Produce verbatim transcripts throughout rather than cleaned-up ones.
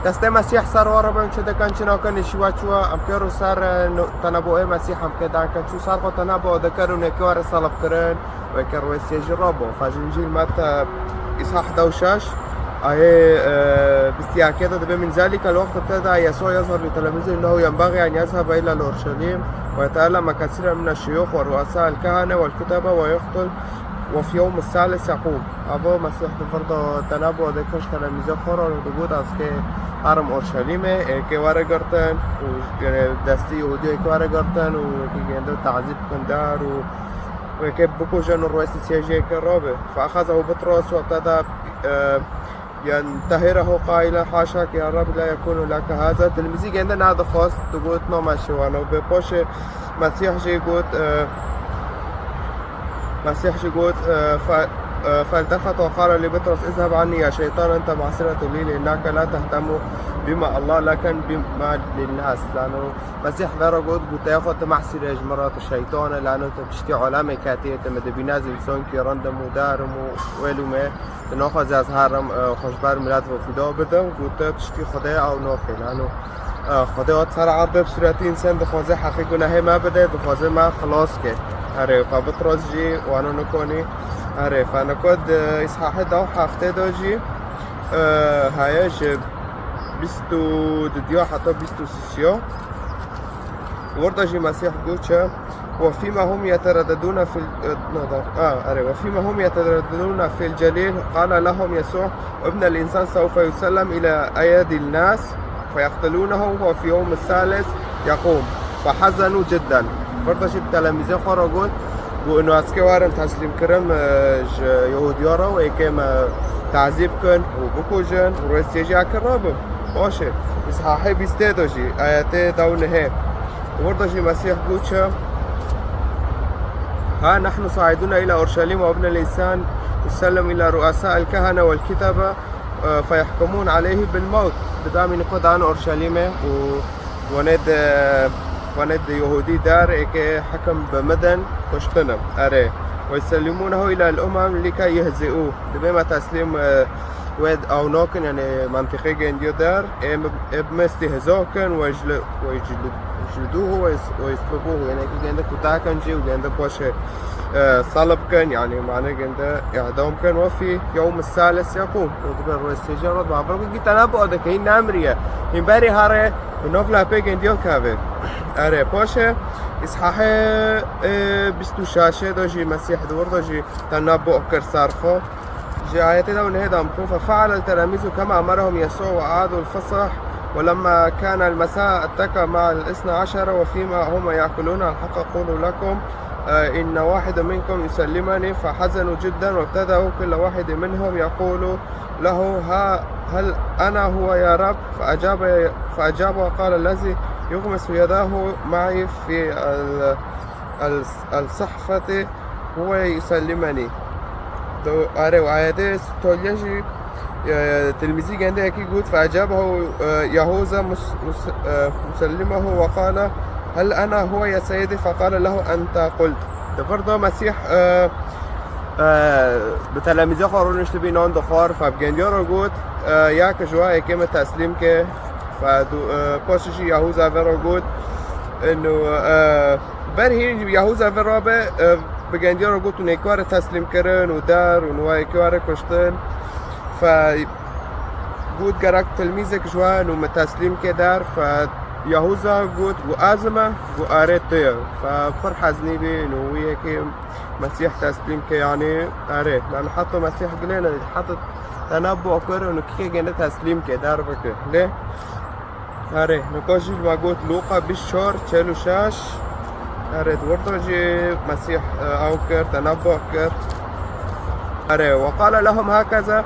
Destê Mesîh ser we re bin, çi dikin, çi nakin, îşî we çi ye? Em kê rû ser, e, no-, tenebuê Mesîh em kê dan kin, çû ser xwe tenebu dikir û nêkê were selibkirin, wê kê rûyê sêjî re bo. Fe ji Încîl Mete, îsha heda û şeş, ayê, e, bîst û yekê de dibê: من ذلك الوقت ابتدأ يسوع يظهر لتلاميذه أنه ينبغي أن يذهب إلى أورشليم ويتألم كثيرا من الشيوخ ورؤساء الكهنة والكتبة ويقتل وفي يوم الثالث يقوم. Avo Mesîh di vir de tenebu dikir ji telemîzê xwe re û digot: Ez kê herim Orşelîmê, ê kê were girtin û, yanî, destê Yehûdiyê kê were girtin û kê gêndin tazîb bikin der û wê kê bikujin û rûyê sêjî kê re be. فأخذه بطرس وابتدأ، e, ينتهره قائلا: حاشاك يا رب، لا يكون لك هذا. Tilmîzî gêndin nedixwest, digot: No, me şêwana. Û bê paşê Mesîh jî got, e, Mesîh jî got, e, fe-, e, فالتفت وقال لبطرس: اذهب عني يا شيطان، أنت معصرة لي، لأنك لا تهتم بما الله، لكن بما للناس. Lano Mesîh vê re got, gote xwe: Tu mehsîr î ji min re, tu şeytan î, lano tu piştî alemê ketî, tu min dibîne ez însankî rind im û der im û wêl û mê. Tu naxwazî ez herim, e, xwe ji ber milet ve fîda bidim, gote: Tiştî Xwedê ew nake. Lano, e, Xwedê hat ser erdê bi sûretî însan, dixwaze heqê gunehê me bide, dixwaze me xilas ke. Erê, fe Bitros jî wano nikonî. Erê, fe niko di îshahê da û heftê de jî, e, heye ji bîst û didiya heta bîst û sisiya. Orada jî Mesîh got çi? وفيما هم يترددون في ال-، آه، أري، وفيما هم يترددون في الجليل، قال لهم يسوع: ابن الإنسان سوف يسلم إلى أيدي الناس، فيقتلونه، وفي يوم الثالث يقوم. فحزنوا جدا. Firda jî telemîzê xwe re got, got: Ino ez kê werim teslîm kirim, e, ji Yehûdiya re û ê kê me tazîb kin û bikujin û rûyê sêjî kê re bim. Baş e. Îshahê bîstê de jî, ayetê da û nehê. Orada jî Mesîh got çi? ها نحن صاعدون إلى أورشليم وابن الإنسان يسلم إلى رؤساء الكهنة والكتبة، آه، فيحكمون عليه بالموت. Bi demî niko dan Orşelîmê û wanê di, wanê di Yehûdî der ê kê hekim bi midin kuştin im. Erê. ويسلمونه إلى الأمم لكي يهزئوه. Dibê me teslîm, e, wê ew nakin, yanî mentiqê gendiyo der, ê, ê bi me îstîhza kin, ويجل-، ويجلدوه ويصلبوه. Yanî kê gende kuta kin jî û gende paşê, e, salib kin, yanî mane gende îdam kin, وفي يوم الثالث يقوم. Û dibê rûyê sêjî re baver ku gî tenebu dike, hîn nemiriye. Hîn berî herê bi nav lepê gendiyo keve. Erê, paşê îshahê, e, bîst û şeşê de jî Mesîh di wir de jî tenebu kir ser xwe. Ji ayetê da û nehê da em bixwin: ففعل التلاميذ كما أمرهم يسوع وأعادوا الفصح، ولما كان المساء اتكأ مع الاثنى عشر وفيما هم يأكلون: الحق أقول لكم، آه، إن واحد منكم يسلمني. فحزنوا جدا وابتدأوا كل واحد منهم يقول له: ها، هل أنا هو يا رب؟ فأجاب، فأجاب وقال: الذي يغمس يداه معي في ال-، ال-، الصحفة هو يسلمني. Do-, are, û ayetê tolye jî, e, tilmîzî gende yekî got: فأجابه، e, يهوذا مس-، مس-، e, مسلمه وقال: هل أنا هو يا سيدي؟ فقال له: أنت قلت. Di vir de Mesîh, e, e, bi telemîzê xwe rûniştibî nan dixwar, fe bi gendiya re got, e, yek ji we ê kê me teslîm ke. Fe du-, e, paşê jî Yahûza vê re got, ino, e, ber hîn Yahûza vê re be, e, bi gendiya re got, û nêkar e teslîm kirin û der û niha ê kê were kuştin. Fe got, gerek tilmîzek ji we û me teslîm ke der. Fe Yahûza got, û ez me? Got, erê, tu ye. Fe pir heznî bî, û wî yekê Mesîh teslîm ke, yanî, erê. Yanî heta Mesîh gilê ne, heta tenebu kir û kî gende teslîm ke, der bike. Lê, erê, nika jî me got Lûqa bîst û çar, çel û şeş. Erê, di wir de jî Mesîh, e, ew kir, tenebu kir. Erê, وقال لهم هكذا،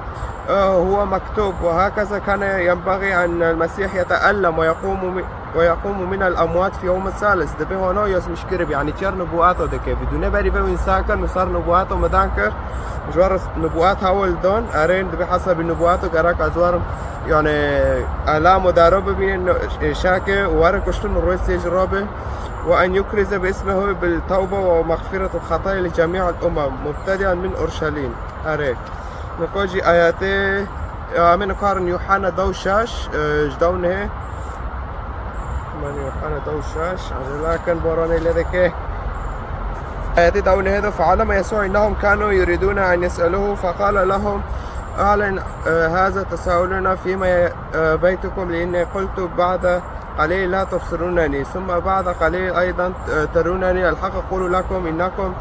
آه، هو مكتوب، وهكذا كان ينبغي أن المسيح يتألم ويقوم من، ويقوم من الأموات في يوم الثالث. Dibê hona yazmiş kirib, yanî çer nubuwata dike. Vîdûne berî ve însan kir, nusar nubuwata medan kir. Ji war nubuwat hawil dan, erên dibê hesabî nubuwata gerek ez warim, yanî elam û daro bibînin, şake û were kuştin û roj sê ji rabe. وأن يكرز باسمه بالتوبة ومغفرة الخطايا لجميع الأمم، مبتدئا من أورشليم. Erê. Nika jî ayetê Em ê nikarin Yuhanna dew şeş, e, ji dew nehê. Em ê Yuhanna dew şeş, acele kin, boranê lê dike. Ayetê dew nehê de, فعلم يسوع أنهم كانوا يريدون أن يسألوه، فقال لهم: أعلن، آه، هذا تساؤلنا فيما، آه، بيتكم، لأني قلت بعد قليل لا تبصرونني، ثم بعد قليل أيضا، آه، ترونني. الحق أقول لكم إنكم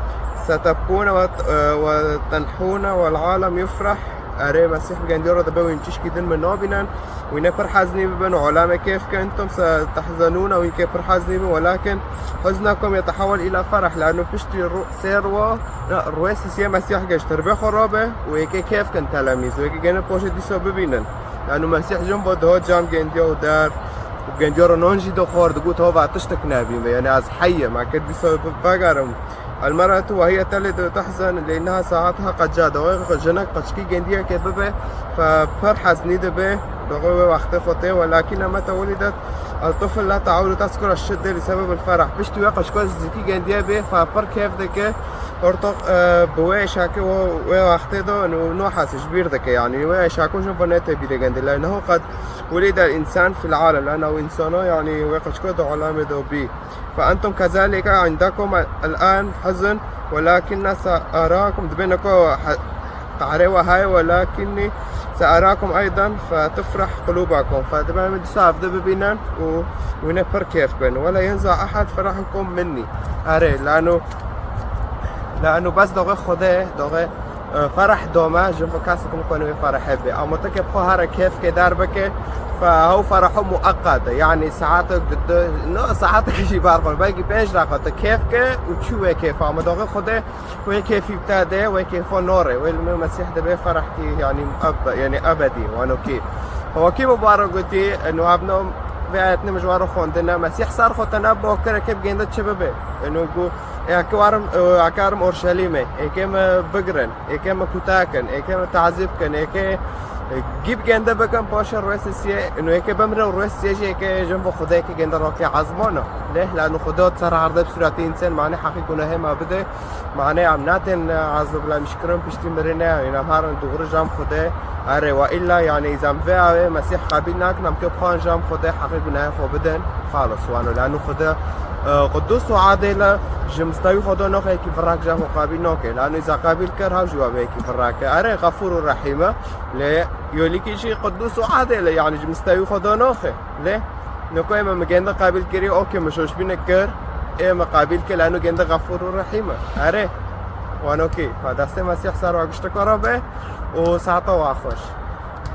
ستبكون وت-، آه، وتنحون والعالم يفرح. Erê, Mesîh bi gendiya re dibe wîn tişkî din min nabînin. Wîne pir heznî bibin, olamê kêf ke, أنتم ستحزنون, wîn kê pir heznî bin, ولكن حزنكم يتحول إلى فرح، لأنه piştî ro-, sê rwa, na, rwê sisiyê Mesîh geştir bê xwe rabe û êkê kêf kin telemîz û êkê gene poşê dîsa bibînin. لأنه Mesîh jin bo dihat cam gendiya û der û gendiya re nan jî dixwar, digot: "Hova tiştek nebîme, yani ez heyim, eke dîsa vegerim." المرأة وهي تلد تحزن لأنها ساعتها قد جاء. Doxê jinek qeçkî gendiyekê bibe, fe pir heznî dibe, doxê wê wextê xwe tê, ولكن متى ولدت الطفل لا تعود تذكر الشدة لسبب الفرح. Piştî wê qeçka zikî gendiye bê, fe pir kêf dike, ortoq, e, bi wê eşakê wê, wê wextê de nû, nû hesî ji bîr dike, yani wê eşako jin bo netê bîrê gendê. لأنه قد ولد الإنسان في العالم، لأنه însana, yani wê qeçka di olamê de bî. فأنتم كذلك عندكم الآن حزن، ولكن سأراكم، dibê niko he-, qehrê we heye, ولكني سأراكم أيضا فتفرح قلوبكم. Fe dibe em dîsa hevdi bibînin û wîne pir kêf bin. ولا ينزع أحد فرحكم مني. Erê, lano, lano bes doxê Xwedê, doxê, e, ferah dome, jin bo kesek nikane wê ferahê bê. Ama tu ke bi xwe here kêfkê derbike, fe hew feraho mueqet e. Yani saetek di du, no, saetek jî berxwe, belkî pênc deqa tu kêfke û çû wê kêfa. Ama doxê Xwedê wê kêfî bi te de, wê kêfa nore. Wê li me Mesîh de bê ferahkî, yani, eb-, yani ebedî, wano kî. Wekî mubarek gotî, no ev no vê ayetine min ji we re xwendine, Mesîh ser xwe te ne bakire ke bi gênde çi bibe. Eno gu, eke warim, eke warim Orşelîmê, eke me bigirin, eke me kuta kin, eke me tazîb kin, eke, e, gî bi gênde bikin, paşê rwê sisiyê, eno eke bimre û rwê sisiyê jî eke jin bo Xwedê ke gênde rakê ezmana. Lê, lano Xwedê ser erde bi sûretê însan, mane heqî gunehê me bide. Mane em natên, e, ezû bila mişkirin piştî mirinê, yani em herin dûgri cem Xwedê. Erê, we îlla, yani, îzam vê awê Mesîh qebîl nakin, em kê bixwan cem Xwedê heqî gunahê xwe bidin. Xalis, wano, lano Xwedê, e, qudûs û adêl e, ji mistewî Xwedê noxe êkî virak cem xwe qebîl noke. Lano îza qebîl kir, hew jî we bê êkî virak e. Erê, Xefûr û Rehîm e. Lê yolîkî jî qudûs û adêl e, yani ji mistewî Xwedê noxe. Lê, niko ê me mi gênde qebîl kirî, okê, mi şoşbîne kir, ê me qebîl kir, lano gênde Xefûr û Rehîm e. Erê, wan okê. Fa destê Mesîh ser wa gişteka re be û saeta wa xweş.